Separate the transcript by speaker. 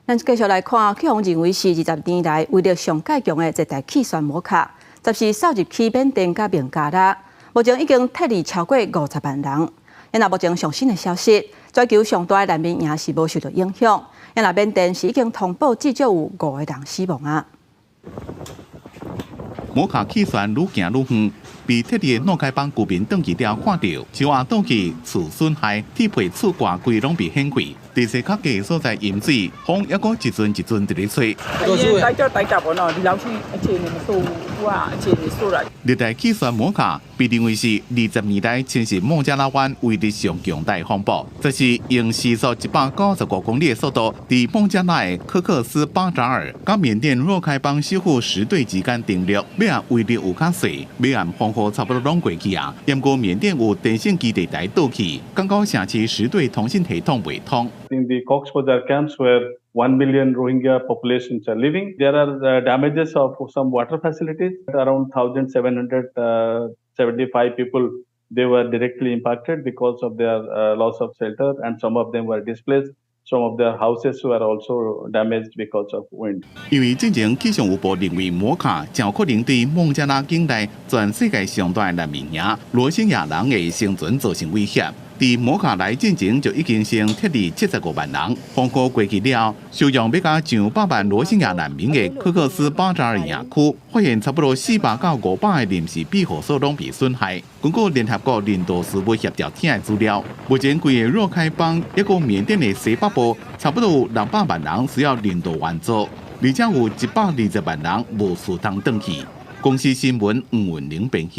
Speaker 1: 咱繼續來看，去予認為是20年來威力上蓋強的熱帶氣旋摩卡，十四掃入去緬甸佮孟加拉，目前已經撤離超過50萬人。那目前上新的消息，全球上大的難民營是無受到影響。那緬甸是已經通報至少有五個人死亡啊。
Speaker 2: 摩卡氣旋愈行愈遠，被撤離的若開邦居民轉去了，看著樹仔倒去，厝損害，鐵皮厝掛規攏被掀開。佇西較低所在淹水，風猶閣一陣一陣佇咧吹。熱帶氣旋摩卡被認為是20年來侵襲孟加拉灣威力上強大的風暴，這是用時速195公里的速度，佇孟加拉的科克斯巴扎爾佮緬甸若開邦首府實兌之間登陸，尾仔威力有較細，尾暗風雨差不多攏過去啊。毋過緬甸有電信基地台倒去，剛剛城市實兌通信系統袂通。
Speaker 3: In the Cox's Bazar camps where 1 million Rohingya populations are living, there are damages of some water facilities. Around 1,775 people, they were directly impacted because of their loss of shelter, and some of them were displaced. Some of their houses were also damaged because of wind.
Speaker 2: 因為之前氣象預報認為摩卡誠可能對孟加拉境內全世界上大難民營羅興亞人的生存造成威脅。佇摩卡來進前就已經先撤離75萬人，風雨過去了，收容欲加上百萬羅興亞難民的科克斯巴扎爾營區，發現差不多400到500個臨時庇護所攏被損害。根據聯合國人道事務協調廳的資料，目前規个若開邦抑閣緬甸的西北部，差不多有600萬人需要人道援助，而且有120萬人無處通轉去。公視新聞吳文玲編譯。